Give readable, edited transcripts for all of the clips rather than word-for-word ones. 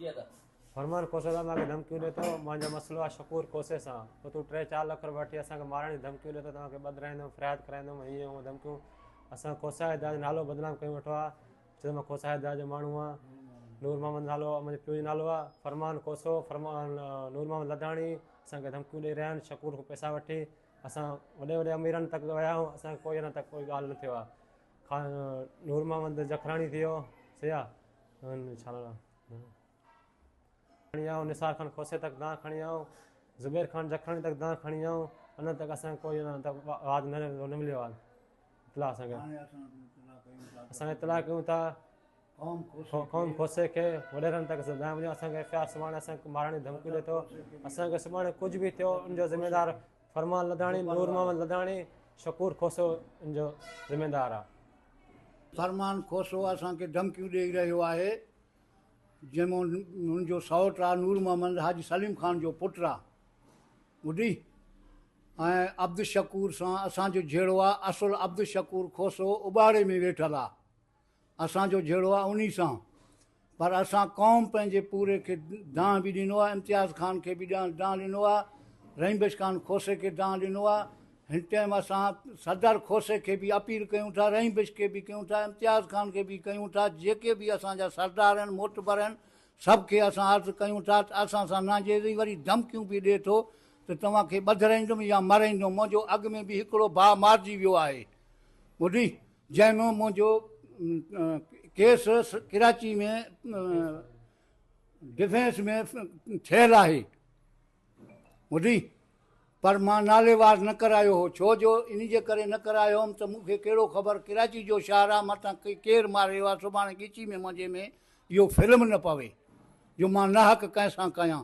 جي ادا. فرمان کوسو صاحب مان کي ڌمڪيون ڏي ٿو مانجو مسئلو آ شڪور کوسي سان پوء تون ٽي چار لک روپيا وٺي اسان کي مارڻ جي ڌمڪيون ڏي ٿو توهان کي ٻڌرائيندم فرياد ڪرائيندم هيئن هونئن ڌمڪيون اسان کوسا هدايت جو نالو بدنام ڪيون ويٺو آ چي ٿو مان کوسا هدايت جو ماڻهو آ نور محمد نالو آ منهنجي پيء جو نالو آ فرمان کوسو فرمان نور محمد لڌاڻي اسان کي ڌمڪيون ڏئي رهيا آهن شڪور کان پئسا وٺي اسان وڏي وڏي اميرن تڪ ويا آهيون اسان کي ڪوئي اڃا تڪ ڪوئي ڳالهه نه ٿيو آ خان نور محمد جکراڻي ٿي ويو صحيح آ ڇا نالو کڻي آئون نثار خان کوسي تڪ دانهن کڻي آئون زبير خان جکراڻي تڪ دانهن کڻي آئون اڃا تڪ اسان کي ڪوئي اڃا تڪ واد نه مليو آ اطلاع اسان کي اسان اطلاع ڪيون ٿا قوم کوسي کي وڏيرن تڪ دانهن وڃو اسان کي ايف I R سڀاڻي اسان کي مارڻ جي ڌمڪي ڏي ٿو اسان کي سڀاڻي ڪجهه به ٿيو ان جو ذميدار فرمان لڌاڻي نور محمد لڌاڻي شڪور کوسو ان جو ذميدار آ. فرمان کوسو اسان کي ڌمڪيون ڏيئي رهيو آهي جنهن مان هن جو سئوٽ آ نور محمد حاجي سليم خان جو پٽ آ ٻڍي ۽ عبدالشڪور سان اسان جو جهيڙو آ اصل عبدالشڪور کوسو اٻاڙي ۾ ويٺل آ اسان جو جهيڙو آ انهي سان پر اسان قوم پنهنجي پوري کي دانهن به ڏنو آ امتياز خان کي به دانهن ڏنو آ رحيم بخش خان کوسي کي دانهن ڏنو آ هن ٽائيم اسان صدر کوسي کي به اپيل ڪيون ٿا رحيم بخش کي به ڪيون ٿا امتياز خان کي به ڪيون ٿا جيڪي به اسان جا سردار آهن معتبر آهن سڀ کي اسان عرض ڪيون ٿا ته اسان سان ناجائزي وري ڌمڪيون به ڏي ٿو ته توهان کي ٻڌرائيندم يا مرائيندم منهنجو اڳ ۾ به هڪڙو ڀاء مارجي ويو آهي ٻڌي جنهن ۾ منهنجو ڪيس ڪراچي ۾ ڊفينس ۾ ٿيل آهي ٻڌي پر مان نالي وار نه ڪرايو هو ڇو جو ان جي ڪري نه ڪرايو هوم ته مون کي ڪهڙو خبر ڪراچي جو شهر آهي متان ڪير ماري ويو آهي سڀاڻي ڳچي ۾ منهنجي ۾ اهو فلم نه پوي جو مان ناحق ڪنهن سان ڪيان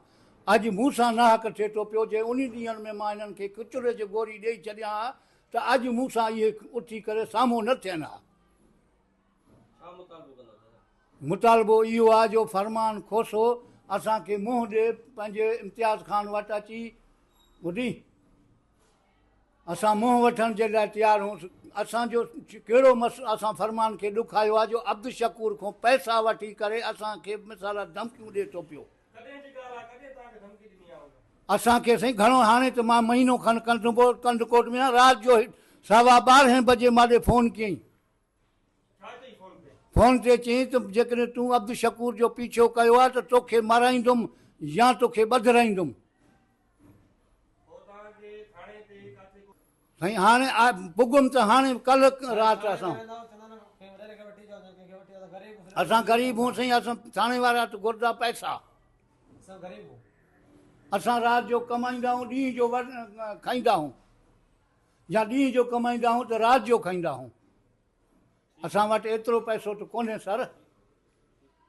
اڄ مون سان ناحق ٿئي ٿو پيو جي انهي ڏينهن ۾ مان هنن کي ڪچري جي گوري ڏيئي ڇڏيان ها ته اڄ مون سان اهي اٿي ڪري سامهون نه ٿين ها. ڇا مطالبو ڪندا دادا؟ مطالبو اهو آهي جو فرمان کوسو اسان کي منهن ڏي پنهنجي امتياز خان وٽ اچي ٻڌي اسان منهن وٺڻ جي لاء تيار هون اسان جو ڪهڙو مس اسان فرمان کي ڏکايو آهي جو عبدالشڪور کان پئسا وٺي ڪري اسان کي مثال ڌمڪيون ڏي ٿو پيو. ڪڏهن جي ڳالهه آ ڪڏهن توهان کي ڌمڪي ڏني آ هن؟ اسان کي سائين گهڻو هاڻي ته مان مهينو کن ڪنڌڪوٽ ۾ آهيان رات جو سوا ٻارهين بجي مان ڏي فون ڪيائين. ڇا چئي فون تي؟ فون تي چيائين ته جيڪڏهن تون عبدالشڪور جو پيڇو ڪيو آهي ته توکي مارائيندم يا توکي ٻڌرائيندم. پوء توهان کي ٿاڻي تي ڪاٿي ڪو. سائين هاڻي آء پڳم ته هاڻي ڪلهه رات اسان اسان غريب هون سائين اسان ٿاڻي وارا ته گهردا پئسا اسان رات جو ڪمائيندا هون ڏينهن جو کائيندا هون يا ڏينهن جو ڪمائيندا هون ته رات جو کائيندا هون اسان وٽ ايترو پئسو ته ڪونهي سر.